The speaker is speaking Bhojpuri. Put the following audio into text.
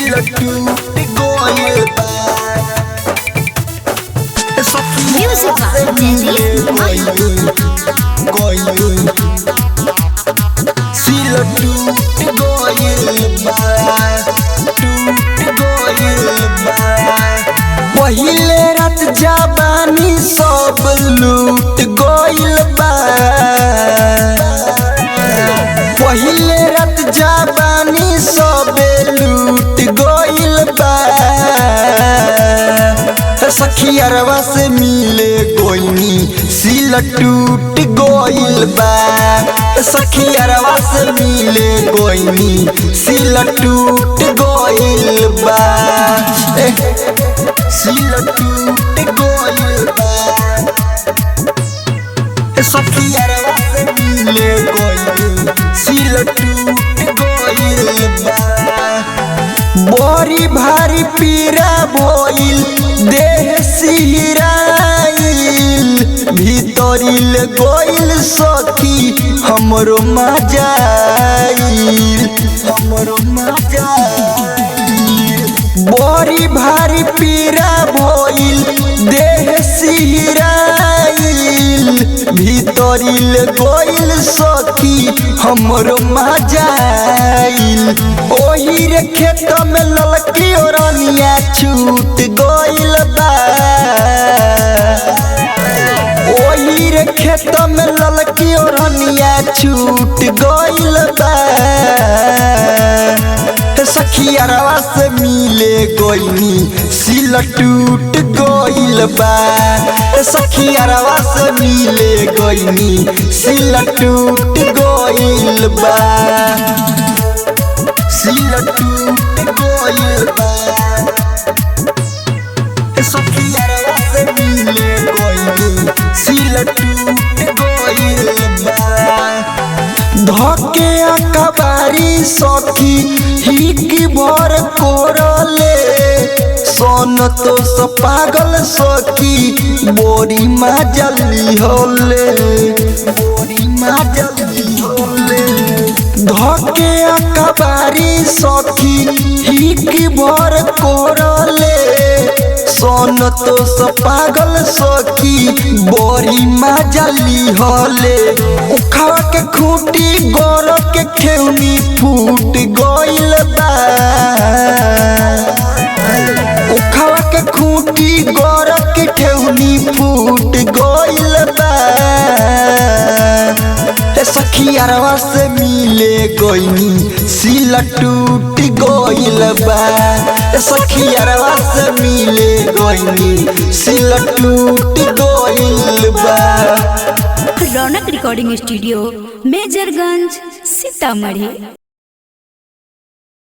सिल टूट गइल बा। Music by Jaideep Mahi. गइल सिल टूट गइल बा, टूट गइल बा। पहिले रात जवानी सब लूट गइल बा। पहिले रात जवानी सब लूट गइल बा। सखियरवा से मिले गोइनी सिल टूट गइल बा। सखियरवा से मिले गोइनी सिल टूट गइल बा। सिल टूट गइल बा। सखियरवा से मिले गोइनी सिल टूट गइल बा। बड़ी भारी पीरा भइल देह सिहराइल, भीतरिल गइल सखी हमरो मजाइल, हमरो मजाइल। बड़ी भारी पीरा भइल देह सिहराइल, भीतरिल गइल सखी हमरो मजाइल। ओही रे खेत में ललकी ओरनिया छूट गइल बा। ओही रे खेत में ललकी ओरनिया छूट गइल बा। सखियरवा से मिले गोइनी सिल टूट गइल बा। सखियरवा से मिले गोइनी सिल टूट गइल बा। सिल टूट गइल बा। सखियरवा से मिले गोइनी सिल टूट गइल बा। धके अकबारी सखी हिक भर कोरले, सन तो पागल सखी बोरी जल्दी होले, बोरी जल्दी होले। धके अकबारी सखी हिक भर कोरले, सन तो पागल सखी बोरी जल्दी होले। उखाड़ के खूंटी गोर के खेउनी फूट गइल बा। उखाड़ के खूंटी गोर के ठेउनी फूट गइल बा। सखियरवा से मिले गोइनी सिल टूट गइल बा। सखियरवा से मिले गोइनी सिल टूट गइल बा। Raunak recording studio, Majorganj, Sitamarhi.